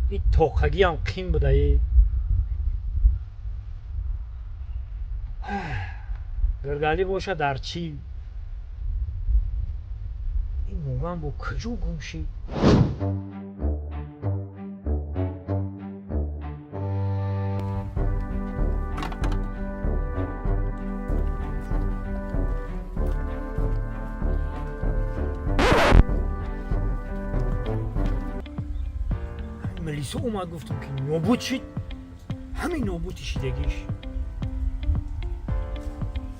Ин тоқагиам қин будаи. Гиргалӣ боша дар чӣ? Ин муган бо куҷо гум шид? Милисо омад, гуфтам ки нобуд шид, ҳамин нобуди шидагиш.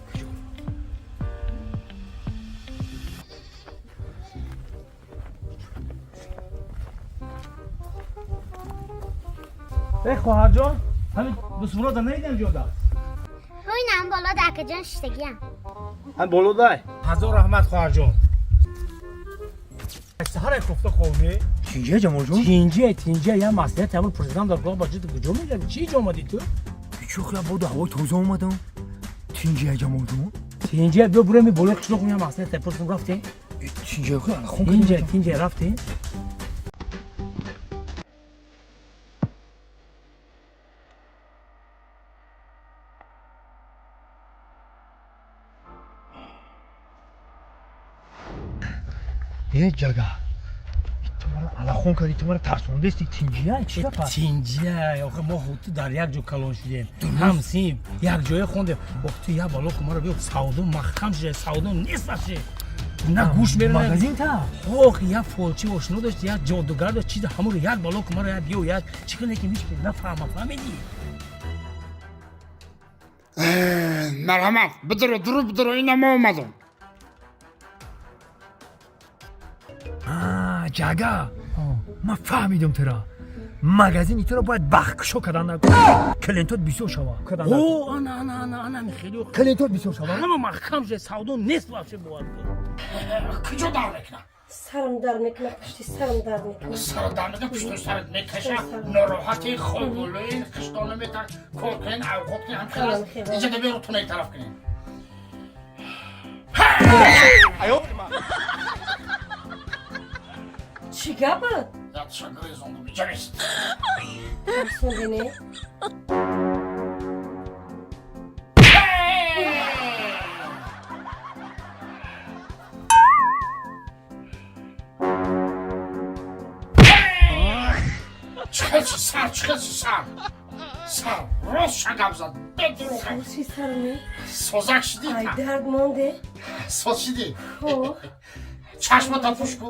Куҷо рафт? Эй хоҳарҷон, ҳамин дусмурода наидам ҷода. Ҳойнам боло да акаҷон шиштагиям. Ҳам болодай. Ҳазор раҳмат хоҳарҷон. Саҳарай кофта хобме? Тинҷия Ҷамолҷон? Тинҷия, тинҷия, я маслиҳат ҳамон пурсидам дар кулоқ бача ту куҷо мерави? Чӣ ҷо омадӣ ту? Чӯхла боду ҳавои тоза омадам. Тинҷия Ҷамолҷон? Тинҷия, биё бурем болои қишлоқ меям маслиҳат пурсидам рафтем. Тинҷия ку ана хон. Тинҷия, тинҷия рафтем. Е ҷага. Ту мара алахон кардӣ, ту мара тарсондасти. Тинҷия чӣ гап аст? Тинҷия, охе мо ту дар як ҷо калон шудем. Ҳамсим, як ҷое хондем. Ох ту як бало ку мара биё савдо маҳкам шуда, савдо нест вообще. На гӯш мерана. Магазин та? Ох, як фолчи ошно дошт, як ҷодугар дошт, чиз ҳамонро як бало ку мара як биё як чӣ куне ки ҳеч нафаҳма, фаҳмидӣ? Марҳамат, бидиро, дуру бидиро, ина мо омадам. А, ҷага. Ман фаҳмидам тура. Магазини туро бояд бахткушо кардан накун. Клиентот бисёр шава. О, ана, ана, ана, ана, хеле Клиентот бисёр шава. ҳама маҳкам шуда, савдо нест вообще бовар кун. Куҷо дар мекунад? Сарам дард мекунад, пушти сарам дард мекунад. Сарат дар мекунад, пушти сарат мекаша, нороҳати, хоболӯин, қиштон наметар, кор кунен, авқот кунен, ҳам хел аст. Инҷа да беру тунаи тараф кунен. Чӣ гап буд? Як шагири зонду биҷарист. Тарсонди не? Чихел чи сар, чихел чи сар. Сар, рост шагап зад, бедурӯға. Пушти сарам не? Созак шидӣ Ай та? дард монде. Соз шидӣ? Хо. Чашмата пӯш ку.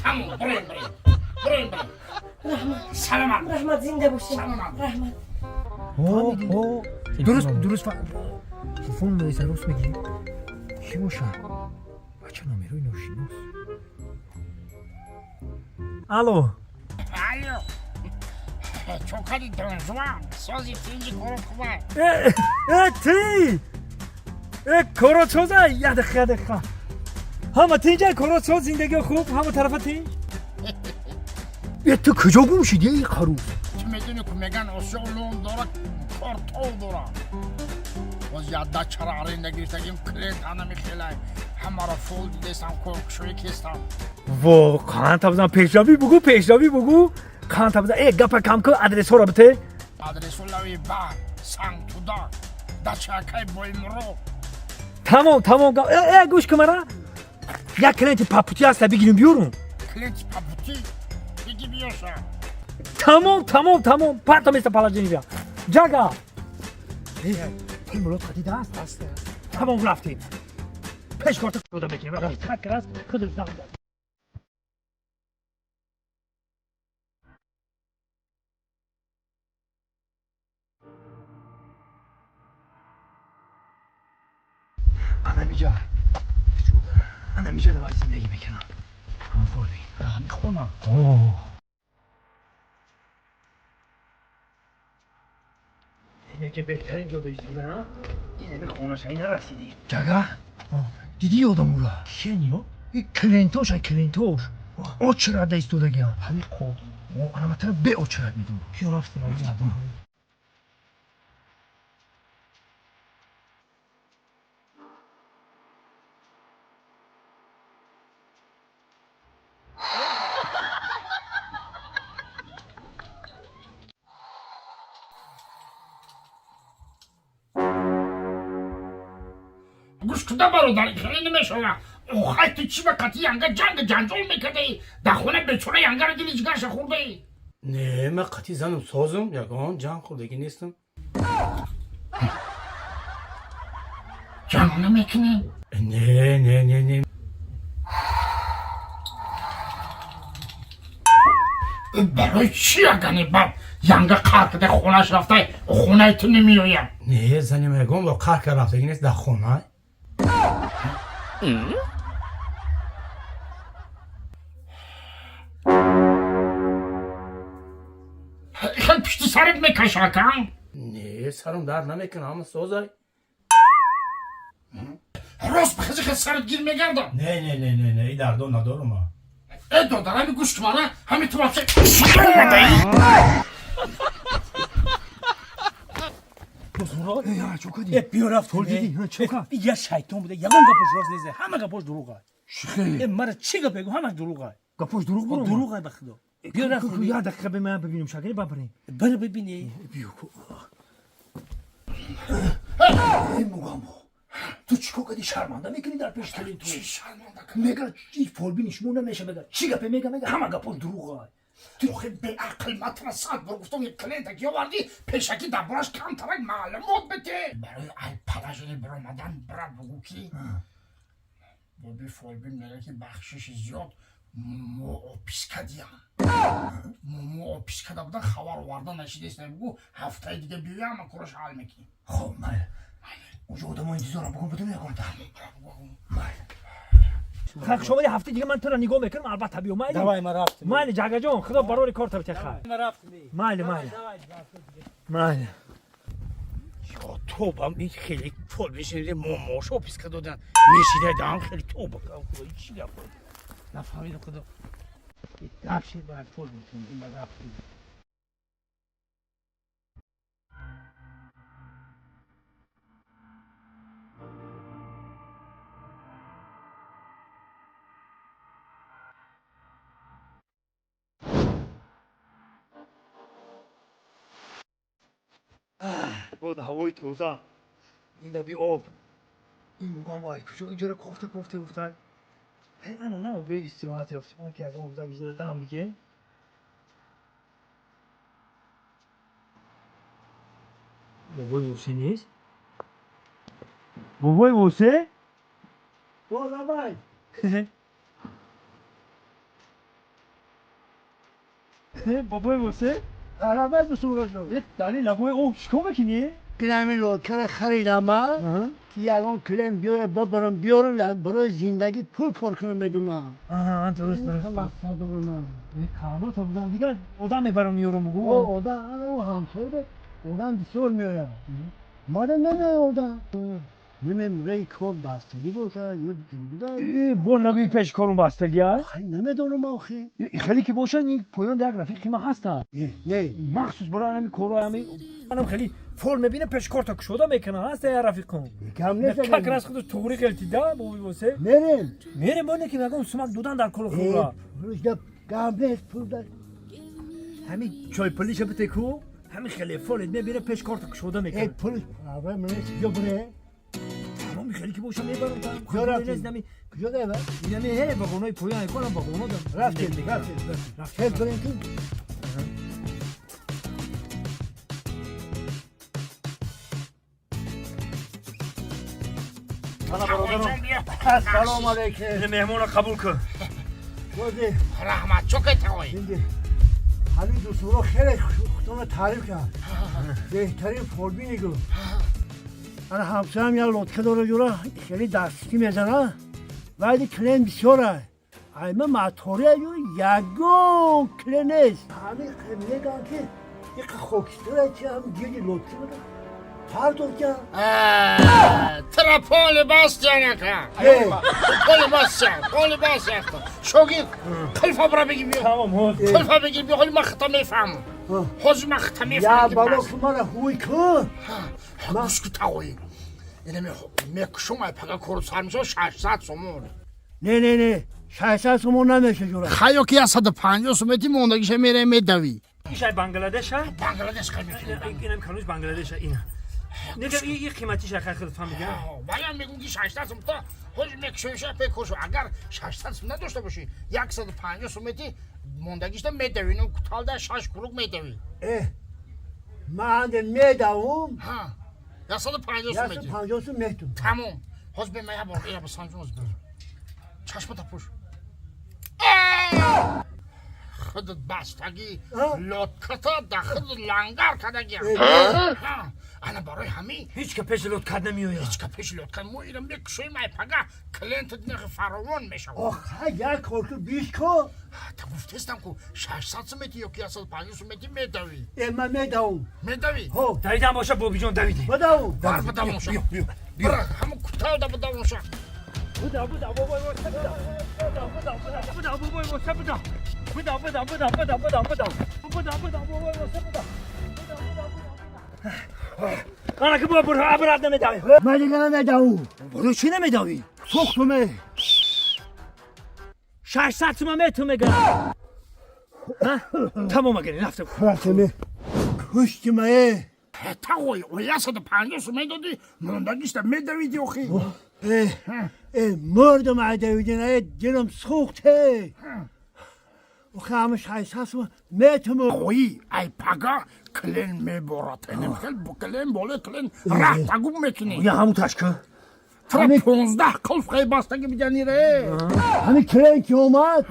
Тамом, буроем, буроем. Буроем, буроем. Раҳмат. Саломат. Раҳмат, зинда бошед. Саломат. Раҳмат. О, о. Дуруст, дуруст. Телефон меза рост мегӣ. Чӣ боша? Бача номерои ношинос. Алло. Алло. Чокари донжуан, сози тинҷи коро хубай. Э, э, ти! Э, коро чоза, як дақиқа, як дақиқа. Ҳама тинҷа, коро чоз, зиндагио хуб, ҳама тарафа тинҷ. Э, ту куҷо гум шидӣ, эй қарӯз? Ту медонӣ ку меган осиё лон дорад, кор тов дорад. Боз як дачара аренда гирифтагим, клиент анами хелай. Ҳамаро фол дидестам, коркушоӣ кестам. Во, қанта бизан, пешравӣ бугӯ, пешравӣ бугӯ. Қанта бизан, э, гапа кам ку, адресҳоро бите. Адресу лави баҳр, Сангтуда, дачакай Боимуро. Тамом, тамом. Э, э, гӯш ку мара. Як клиенти папути ҳаста, бигирим биёрум. Клиенти папутӣ? Биги биёша. Тамом, тамом, тамом. Парта место положение бия. Ҷага. Э, пул мулот қадида аст? Аст. Тамом, рафтем. Пеш корта шуда мекунем. Как раз худаш дам. Ана миҷа. Ана миҷа давай зиндагӣ мекунам. Ҳама фордин. Ҳами хона. О. Ине ки беҳтарин ҷо истода, ҳа? Ин ами хонаша ина расидӣ. Ҷага? Дидӣ одамура? Кениё? И клиентош, ай клиентош. Очрада истодагиам. Ҳами қо. О, ана матара бе очрад медум. Киё рафтем? Гӯш куда, бародар, хеле намешава. Охай, ту чӣ ба қати янга ҷанг ҷанҷол мекардаи дар хона? Бечора янгаро дили ҷигарша хӯрдаи. Не, ман қати занам созам, ягон ҷанг хӯрдагӣ нестам. Ҷанг намекунӣ? Не, не, не, не. Барои чӣ ягани бад янга қаҳр карда, хонаш рафта, хонаи ту намеояд? Не, заним ягон бор қаҳр карда рафтагӣ нест, дар хона. Хел пишти сарат мекаша, акам? Не, сарам дард намекунад, ҳама созай. Рост бихези, хел сарат гир мегардад. Не, не, не, не, не, и дардо надорам. Э, додар, ҳами гӯшт мана, ҳами ту вообще Э, биё, рафт. Я шайтон буда, ягон гапош рост нест, ҳама гапош дурӯғ. Э, мара чӣ гап мегӯ, ҳамаш дурӯғ. Гапош дурӯғ бурум? Дурӯғ, ба худо. Биё, рафт. Я дақиқа, бе ман бибинем, шакли бабарем. Бара бибини. Биё ку. Э, Мугамбо, ту чӣ кор кардӣ, шарманда мекунӣ дар пеши клиенту. Чӣ шарманда? Мега, фолбини шумо намеша, мега, чӣ гапе мега, мега, ҳама гапош дурӯғ. Охи, беақл, матра сад бор гуфтам, як клиента ки овардӣ, пешакӣ дар бораш камтарак маълумот бите. Барои ай положение биромадан бира бугӯ, ки боби фолбин мега, ки бахшиши зиёд, мо описка диям, мо описка да будан, хабар оварда нашидест. Бугӯ, ҳафтаи дига биёям, ма кораш ҳал мекунем. Хоб, майли, уҷо одамо интизорам, бугун будум ягонта. Майли. Хак шумо, ҳафтаи дига ман туро нигоҳ мекунам, албатта биё, майли. Давай, ма рафтем. Майли, ҷагаҷон, худо барори кор табите, хай. Ма рафтем. Майли, майли, майли. Ё тобам, ин хеле фол бишиниде, момош описка додан мешида дам, хеле тоба кам. Худо, чӣ гап нафаҳмидам, худо, гап шид, ба фол бишиниде, ма рафтем. Бод ҳавои тоза, ин даби об, ин мугам вай куҷо инҷоро кофта кофта гуфтан. Ана на бе истироҳат ёфтем, ман ки ягон гузак дам диге. Бобои Восе нест, бобои Восе. Давай. Бобои Восе. Раҳмат, бисурашо. Дар ин лабои об чикор мекунӣ? Ҳамин лодкара харидама, ки ягон клиент биёяд, бабарам, биёрам, барои зиндагӣ пул кор кунам, медунам. Дуруст, дуруст. Мақсад дорам. Калота будам, дигар одам мебарам, меёрам. О, бугу. одам ҳамсоя, одам бисёр меояд, мара намеояд одам. Намем, кор бастагӣ бошад ё буда. Бо нагӯи, пеш корум бастагия. Хай, намедонам охи. Хеле ки бошад, ин поён як рафиқи ман ҳастанд. Не. Махсус барои ҳамин корҳо, ҳами манам хеле фол мебинам, пеш корта кушода мекунам, ҳаста як рафиқум. Кам нест. Как раз худо туғри ғелтида, бобои Восе. Мерем. Мерем, боне ки ягон сумак додан дар коло хура. Гам нест, пул дар. Ҳамин чойпулиша бите ку, ҳамин хеле фолет мебире, пеш корта кушода Э, мекунам. пул аввал нест, ё бире. Тамоми хеле ки боша, мебарам. Куҷо рафтем? Нами. Куҷо дева? Инами ҳе вагонои поён айконам, вагоно. Рафтем, рафтем, рафтем. Хел бирем ки. Ана, бародарам. Ассалому алайкум. Ин меҳмонро қабул кун. Бози. Раҳмат, чо кетавой? Инди ҳамин дӯстонро хеле худтонро таъриф кард. Беҳтарин фолбини гуфт. Ана ҳамсоям як лодка дора, ҷура хеле дастӣ мезана. Вайди клиент бисёра. Айма матория ю ягон клиент нест. Ҳамин мегӯянд, ки иқа хокистара чи ҳам гирди лодка буда. Пардохт кард. Тра поли бастианака, поли бастиан, поли бастиан, шогирд, қилфа бира бигир, биё. Тамом, ҳоз. Қилфа бигир, биё, ҳоли ман хита мефаҳмам, ҳозир ман хита Я мефаҳмам. бало ки мара ҳуй кун. Гӯш ку, тағои, ина мекушум, ай пага кору сар мешава 600 сомон. Не, не, не. 600 сомон намеша, ҷура. Хаё ки 150 сом мети, мондагиша мере, медавӣ. Ишай Бангладеша. Бангладеш қай мекунӣ? Инам кануш Бангладеша, ина. Нега и қиматиш ахай худ фаҳмида. Ваям мегӯм ки 600 сум та ҳоз мекшоиша пекошу. Агар 600 сум надошта бошӣ, 150 сум мети, мондагишта медавӣ, ну куталда 6 круг медавӣ. Ман анда медавум. Ҳа. 150 сум мети. 150 сум метум. Тамом. Ҳоз бе ман як бор ира бисанҷум ҳоз бир. Чашмата пӯш. Худат бастагӣ лотката да худат лангар кардагиам. Ана барои ҳамин ҳеҷ ка пеши лоткат намеояд. Ҳеҷ ка пеши лоткат мо ира мекушоем, ай пага клиентат нахи фаровон мешавад. Ох, як кор ку биш ко. Та гуфтестам ку 600 сум мети ё ки 150 сум мети медавӣ. Ман медавум. Медавӣ? Ҳо. Давидам боша бобиҷон давидем. Бидавум. Бар бидавум ша. Бира ҳамун куталда бидавум ша. Буда буда бобой боша буда. Буда буда буда бобой боша буда. Буда буда буда буда буда буда. Буда буда бобой боша буда. Ана ки бо бур абрад намедавӣ. Ман дига намедавум. Барои чӣ намедавӣ? Сӯхтуме. 600 сума мету мегам. Тамом агани рафтем. Рафтем. Куштимае. Тағой, 150 сум медодӣ, мондагишта медавиди охи. Мурдам ай давидин, дилам сӯхте. Охи ҳама 600 сума метуму. Ғои, ай пага клен меборад. Энем хел бо клен боле клен раҳтагум мекунӣ. Я ҳамун ташка. Тра 15 қулф хай бастаги бидани ре. Ҳамин клен ки омад,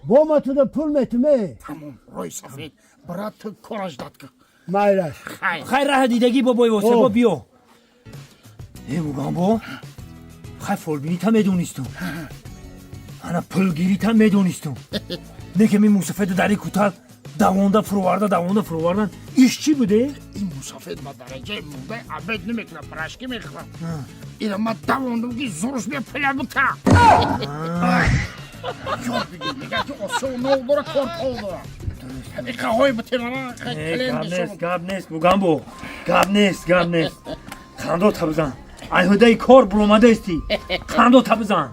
бо ма туда пул метуме. Тамом, рӯи сафед. Брат ту кораш дад ки. Майлаш. Хай. Хай раҳа дидагӣ бобой восе бо биё. Мугамбо. Хай фолбинита медонистум. Ана пулгирита медонистум. Не ки ми мусафеду дари кутал давонда фурварда давонда фурвардан иш чӣ буде? Ин мусафед ба дараҷаи мурдаи абед намекунад, пирашки мехӯрад. Ира ман давондам ки зурш бия пуля бита. Ёд бигир, мегӯяд ки осиё нов дора, кор пол дора. Ҳақиқаҳои битемана Гап нест, гап нест, Мугамбо. Гап нест, гап нест. Қандо табизан. Айҳудаи кор буромадаисти. Қандо табизан.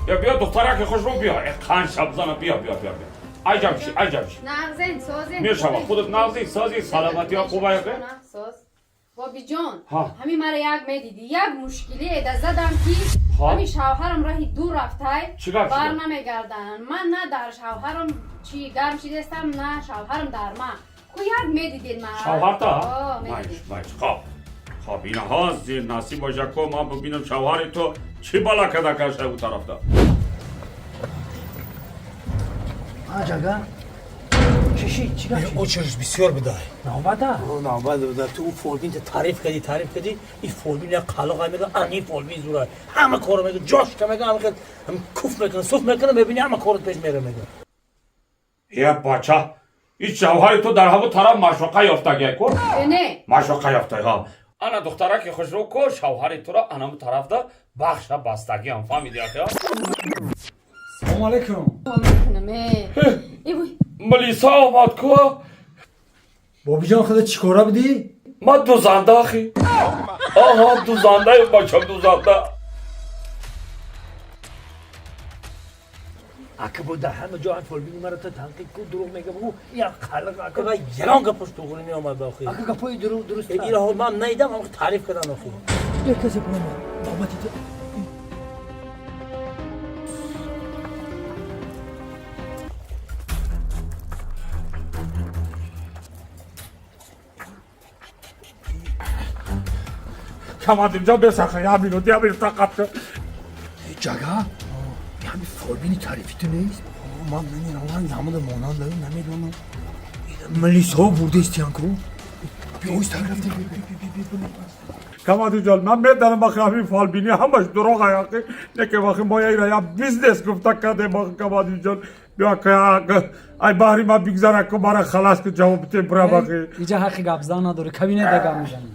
Я биё духтараки хушрӯ биё. Қан шабзана биё биё биё биё. Аҷаб ши, аҷаб ши. Нағзен, созен. Мешава, худат нағзи, сози, саломатиҳо хуб аяқе? Соз. Бобиҷон, ҳамин мара як медидӣ, як мушкилие да задам ки ҳамин шавҳарам раҳи дур рафтай, бар намегарданд. Ман на дар шавҳарам чи гарм шидестам, на шавҳарам дар ман. Ку як медидед мара. Шавҳарта? Майш, майш, хоб. Хоб, инаҳо зир насиб боша ко ман бибинам шавҳари ту чӣ бала када кашта ӯ тарафта. Ҷага? Чиши, чӣ гап? Очередь бисёр бидай. Навбата? Навбат бидай. Ту фолбин таъриф кардӣ, таъриф кардӣ. Ин фолбин як қалоқ мега, ани фолбин зура. Ҳама корро мега, ҷош ка мега, ҳама хел куф мекунад, суф мекунад, мебини ҳама корот пеш мера мега. Е бача, ин шавҳари ту дар ҳамон тараф машоқа ёфтагия ко? Не. Машоқа ёфта, ҳа. Ана духтараки хушрӯ ко шавҳари туро анамун тарафда бахша бастагиам, фаҳмиди ахя? Салому алайкум. Милиса омад ко? Бобиҷон худат чӣ кора будӣ? Ман дузанда ахи. Аҳа, дузандаем бачам, дузанда. Ака бо дар ҳама ҷо ҳам фолбини маро та танқид ку дурӯғ мега бугу як қалиқ ака Ака ялон гапош туғри меомад ба охир. Ака гапои дурӯғ дуруст. Ира ман наидам, ҳам таъриф кардан охир. Як касе буромад. Навбати ту. Камадимҷон бесаха, як минут, як минут тақат кун. Ҷага? Ҳами фолбини таърифи ту нест? Ман намедонам, ҳамуда монанд намедонам. Милисҳо бурдаистиян ку? Биёистар рафтем. Камадимҷон, ман медонам ахи ҳамин фолбини ҳамаш дурӯғ аяқи. Не ки вақи мо яира як бизнес гуфта кардем ахи Камадимҷон. Биё ай баҳри ман бигзара ку мара халас ку ҷавоб бите бира бахи. Иҷа ҳаққи гапзан надорӣ, кабинет да гап мезанӣ.